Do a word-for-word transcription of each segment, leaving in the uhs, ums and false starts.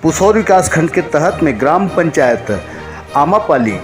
पुसौर विकासखंड के तहत में ग्राम पंचायत आमापाली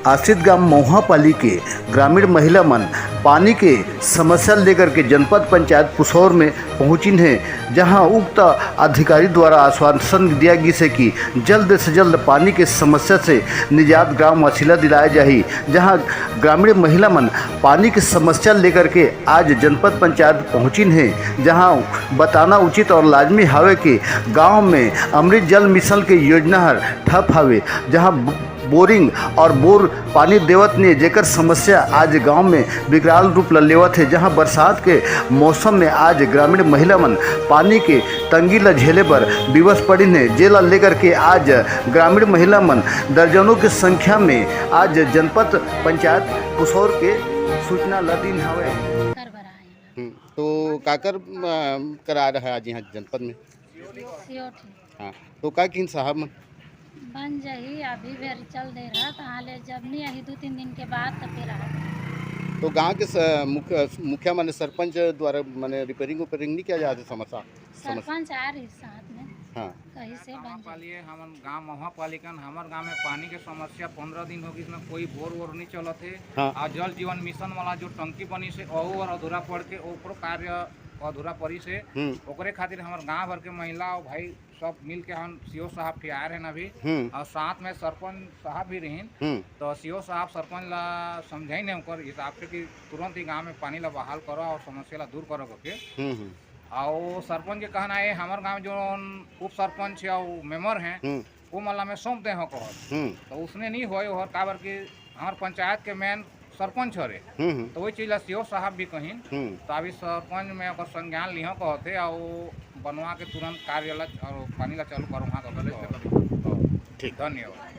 आश्रित गांव महुआपाली के ग्रामीण महिला मन पानी के समस्या लेकर के जनपद पंचायत पुसौर में पहुंचिन हे, जहां उक्त अधिकारी द्वारा आश्वासन दिया गिस हे कि जल्द से जल्द पानी के समस्या से निजात ग्रामवासी ला दिलाया जाही। जहां ग्रामीण महिला मन पानी के समस्या लेकर के आज जनपद पंचायत पहुंचिन हे, जहां बताना उचित और लाजमी हावे कि गांव में अमृत जल मिशन के योजना हर ठप हावे, जहां ब-, बोरिंग और बोर पानी देवत ने, जेकर समस्या आज गांव में विकराल रूप ल लेवत हे, जहां बरसात के मौसम में आज ग्रामीण महिला मन पानी के तंगी ल झेले बर विवश पड़िन हे, जेला लेकर के आज ग्रामीण महिला मन दर्जनों के संख्या में आज जनपद पंचायत पुसौर के सूचना ल दीन हवे। कर बर आए हैं। हम्म, तो काकर, अ, करा रहा है आज यहाँ जनपद में? सीओ ठीक। हाँ, तो का किन साहब मन? बन जाही, अभी भी चल दे रहा, तहाँ ले जब नहीं आही दो तीन दिन के बाद तो फिर आ। तो गांव के स-, मुख-, मुखिया माने सरपंच द्वारा माने रिपेयरिंग उपेयरिंग नहीं किया जाता समस्या? समस्या। सरपंच आ रही साथ में। हाँ। कहीं से बन जाए। पालिए, हमन गांव महुआ पालिकन, हमर गांव में पानी के समस्या पंद्रह दिन हो गइस, इसमें कोई बोर वोर नहीं चलत हे। हाँ। और जल जीवन मिशन वाला जो टंकी बनिस हे, ओहू और अधूरा पड़ के ओकरो कार्य अधूरा पड़िस हे। हम्म। ओकरे खातिर हमर गांव भर के महिला और भाई सब मिल के हम सीओ साहब के आए रहन अभी। हम्म। और साथ में सरपंच साहब भी रहिन। हम्म। तो सीओ साहब सरपंच ला समझाइन हे ओकर हिसाब से कि तुरंत ही गांव में पानी ला बहाल करो और समस्या ला दूर करो करके। हम्म, हम्म। और सरपंच के कहना है, हमर गांव जो उप सरपंच है और मेंबर हैं, हम्म। वो मन ला मैं सौंप दे हो कहत। हम्म। तो उसने नहीं होए, और काबर कि हमार पंचायत के मेन सरपंच हरे। हम्म, हम्म। तो वही चीज ला सीओ साहब भी कहिन। हम्म। तो अभी सरपंच में ओकर संज्ञान लिहो कहत हे, और बनवा के तुरंत कार्य ला और पानी ला चालू करो वहाँ का। ठीक। धन्यवाद।